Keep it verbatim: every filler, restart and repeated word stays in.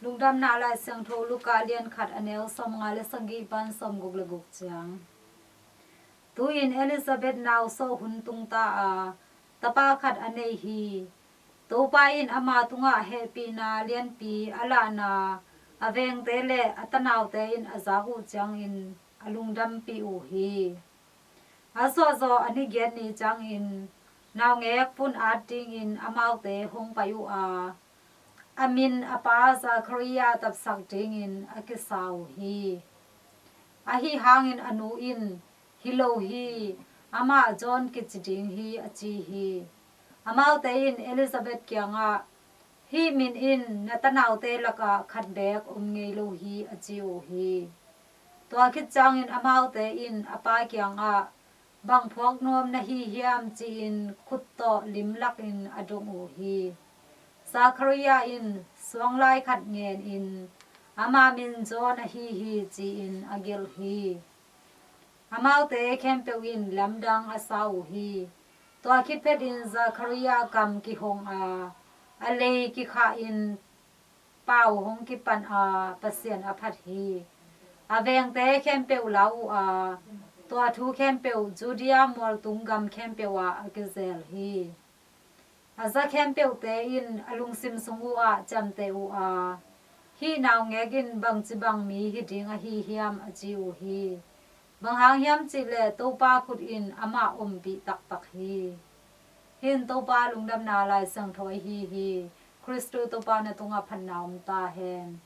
Lungdamna Lai Siangtho Luka lian khat, a neu sawmnga le sagih pan sawmguk le guk ciang. Tu-in Elizabeth nau sawh hun tungta a, tapa khat a nei hi. Topa in ama tungah hehpihna lianpi a lahna a vengte le a tanaute in a zak uh ciangin a lungdampih uh hi. A suahzawh a ni giat ni ciangin naungek vun at dingin amaute hong pai uh a, a min a pa Zachariah tapsak dingin a kisa uh hi. Ahi hangin a nu in, "Hi lo hi, amah John kici ding hi," a ci hi. Amaute in Elizabeth kiangah, "Hih min in na tanaute lakah khat beek om ngei lo hi," a ci uh hi. Tua khit ciangin amaute in a pa kiangah, "Bang phuak nuam na hi hiam?" ci-in khut tawh lim lakin a dong uh hi. Zachariah in suanglai khat ngenin, "Ama min John ahi hi," ci-in a gelh hi. Amaute khempeuh in lamdang a sa uh hi. Tua khit phetin Zachariah kam kihong a, a lei kikhahin pau hong kipan a, Pasian a phat hi. A vengte khempeuh lau uh a, tua thu khempeuh Judea mualtung gam khempeuh ah a kizel hi. A za khempeuhte in a lungsim sung uhah ciamteh uh a, "Hih naungek in bangci bang mi hi ding ahi hiam?" a ci uh hi. Bang hang hiam cihleh Topa khut in amah ompih taktak hi. Hih in Topa Lungdamna Lai Siangtho ahi hi. Khristu Topa na tungah phatna om ta hen.